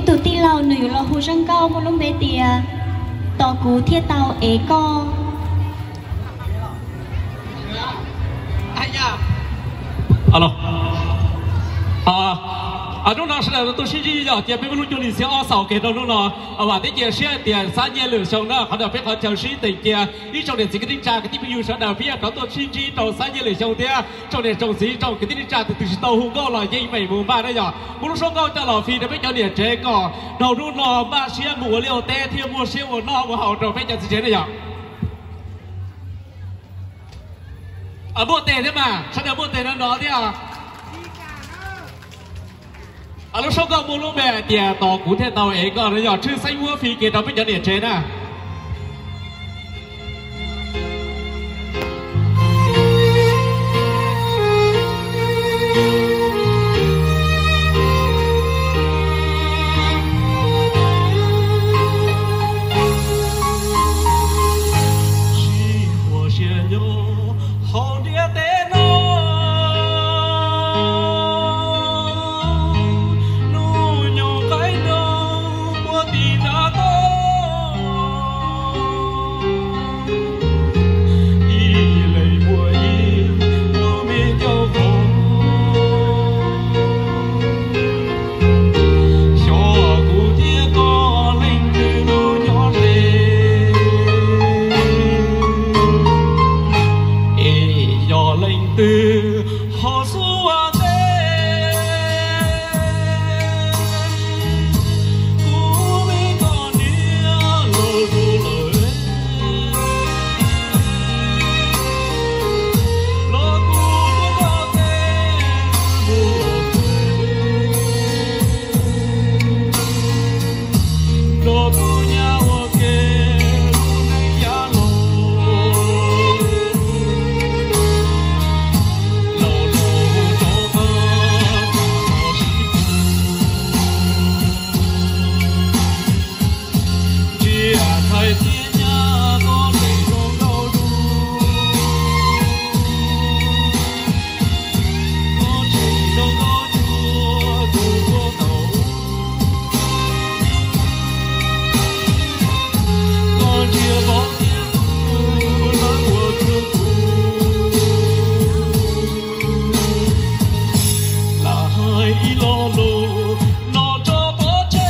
Ib tug tij laug nws yuav los hu zaj nkauj muaj lub npe tias Tos kuv thiaj tau ev koj. Hnub no sawv daws tuaj sib ntsib yog cia peb muaj lub cuaj hli xiab ob xaus kiag rau hnub no. Vam thiab cia siab tias xab nyiaj lwm xyoo na qhov ntawd peb qhov chaw sib teem cia. Ib tsoom niam txiv kwv tij neej tsa kwv tij phooj ywg sawv daws peb yuav rov tuaj sib ntsib rau xab nyiaj lwm xyoo thiab tsoom niam tsoom txiv tsoom kwv tij neej tsa tus twg tsis tau hu nkauj los yeej meem mus npaj na yog muaj lub suab nkauj coj los fi rau peb cov niam tsev kom dhau hnub no npaj siab mus ua liaj ua teb thiab muaj siab ua noj ua haus rau peb cov txiv tsev na yog. Muaj tes thiab mas sawv daws muaj tes no no thiab. Lub suab nkauj muaj lub npe hais tias Tos kuv thiaj tau ev koj no yog tshwj xeeb muab fi kiag rau peb cov niam tsev na. Sib ua siab nyob hauv ntiaj teb no, hnub nyoog qaib nroos puag tim nrav toj. Ib leeg ua ib lub me ncauj qhov, xyov kuv thiab koj leej twg lub nyob ze, es yog leej twg ho xub ua ntej. Kuv me koj niam laus lawm, los kuv muab koj teb mus los txwv, nrog kuv nyab ua ke lub neej yav laus, laus laus rov qab los sib pug. Ntsia ntxhais thiab nyab koj tseem zoo nkauj dua, koj tseem zoo nkauj dua tus tuaj tau. Koj ntsia vauv thiab kuv lawv ua cuag kuv, lam hais ib lo lus no rau pov tseg.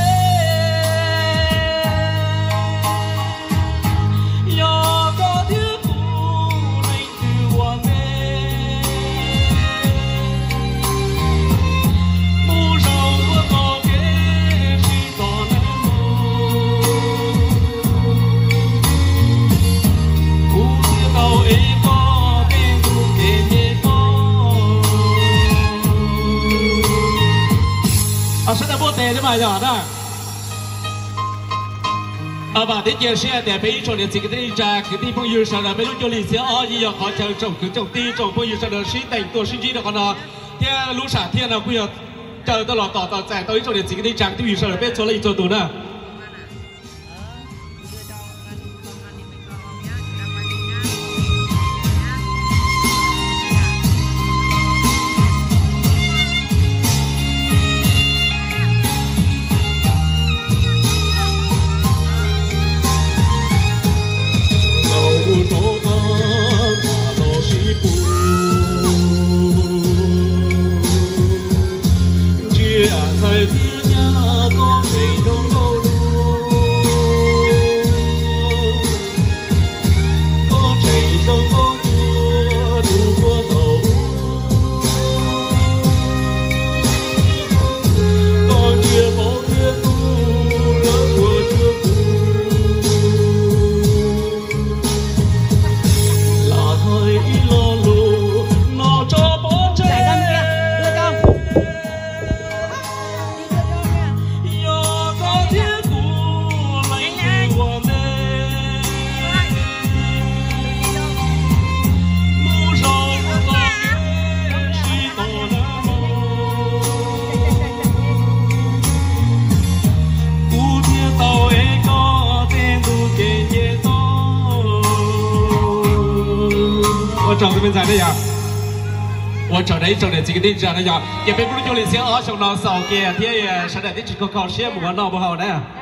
Yog koj thiab kuv leej twg ua ntej, mus zaum ua txoj kev sib tos ntev mus, kuv thiaj tau ev koj tej ntu kev nce toj. Sawv daws muaj tes thiab mas yog na. Vam thiab cia siab tias peb ib tsoom niam txiv kwv tij neej tsa kwv tij phooj ywg sawv daws peb lub cuaj hli xiab ob yeej yog qhov chaw tsoom kwv tsoom tij tsoom phooj ywg sawv daws sib teem tuaj sib ntsib rau qhov no, thiab lub sam thiaj no kuj yog chaw tuaj los tom txais tau ib tsoom niam txiv kwv tij neej tsa kwv tij phooj ywg sawv daws peb txhua leej txhua tus na. Los ua rov qab los sib pug, ntsia ntxhais thiab nyab koj tseem zoo nkauj dua, koj tseem zoo nkauj dua tus tuaj tau. Koj ntsia vauv thiab kuv lawv ua cuag kuv, lam hais ib lo lus no rau pov tseg. Yog koj thiab kuv leej twg ua ntej, mus zaum ua txoj kev sib tos ntev mus, kuv thiaj tau ev koj tej ntu kev nce toj. Ua tsaug tus me ntxhais na yom. Ua tsaug rau ib tsoom niam txiv kwv tij ntsa no yog ces peb muaj lub cuaj hli xiab ob xyoo no xaus kiag thiab sawv daws twb tsis kho kho siab mus ua noj mus haus na.